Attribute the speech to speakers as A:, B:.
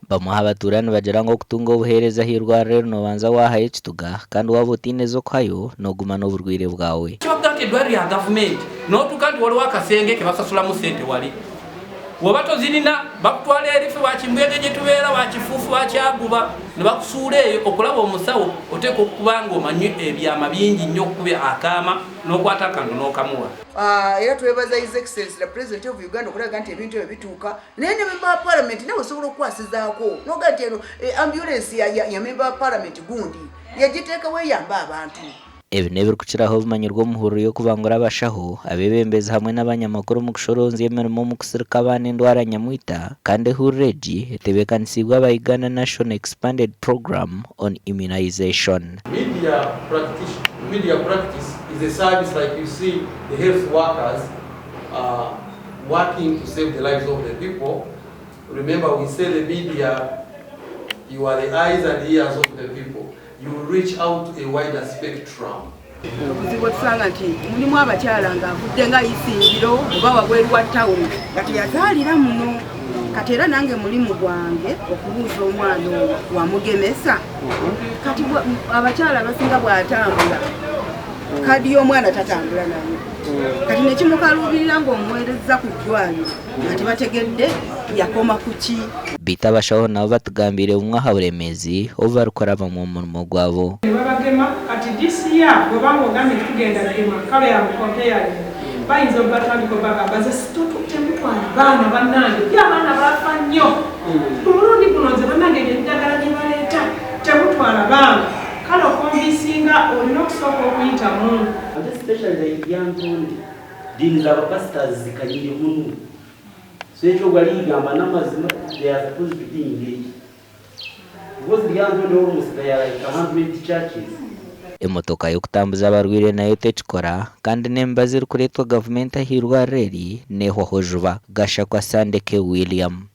A: Bamwe aha batuura nibagira ngu okutunga obuheereza aha irwariro eri noobanza waahayo ekituga kandi waaba otaine ez'okuhayo nooguma n'oburwaire bwawe.
B: Kibakugamba nti eddwaliro lya gavumenti n'otuuka nti waliwo akasenge ke basasulamu ssente wali bw'oba tozirina bakutwala eri ffe Wakimbwege gye tubeera Wakifuufu Wakyaguba ne bakusuula eyo okulaba omusawo oteekwa okuba ng'omanyi ebyama bingi nnyo okukubya akaama n'okwata akantu n'okamuwa.
C: Era twebaza His Excellency the President of Uganda okulaga nti ebintu ebyo bituuka. Naye ne memba wa parliament nawe osobola okukwasizaako noga nti eno eh, ambulance ya, ya, ya memba wa parliament gundi yagiteekawo eyambe abantu.
A: Ebi n'ebirikukiraho ebimanyirwe omu hururu y'okubangura abashaho, abeebembezi hamwe n'abanyamakuru omu kushoronzya emirimo omu kusirika abaana endwara nyamwita kandi ehururu egi etebeekanisiibwe aba Uganda National Expanded Programme on Immunization.
D: Media Media practice is a service like you see the health workers uh, working to save the lives of the people. Remember we say the media, you are the eyes and ears of the people. You reach out to a wider spectrum.
E: Obuzibu otusanga nti mulimu abakyala ng'avudde nga Isingiro oba wabweru wa tawuni nga teyazaalira muno. Kati era nange mulimu gwange okubuuza omwana oyo wamugemesa. Kati abakyala abasinga bw'atambula kadi y'omwana tatambula nayo kati nekimukaluubirira ng'omuweerezza ku ddwaliro nga tebategedde yakoma ku ki.
A: Beitu abashaho nabo batugambiire bumwe aha buremeezi obu barikurabamu omu murimo gwabo.
F: Nebabagema kati this year bwoba nga ogambye nti tugenda gema kale am comparing bayinza obatandika obagamba nze temutwala baana banange byo abaana bafa nnyo ku mulundi guno nze banange eddagala lyebaleeta temutwala baana kale okonvinsinga olina okusooka okuyitamu.
G: Ate especially like Lyantonde diini za bapasitors zikanyire muno so ekyo ogwo n'amazima they are supposed to be engaged because Lyantonde almost there are like 100 churches.
A: Emotoka y'okutambuza abarwaire nayo tekikora kandi n'emibazi erikureetwa gavumenti aha irwariro eri neehwaho juba. Gashakwa Sandeke William.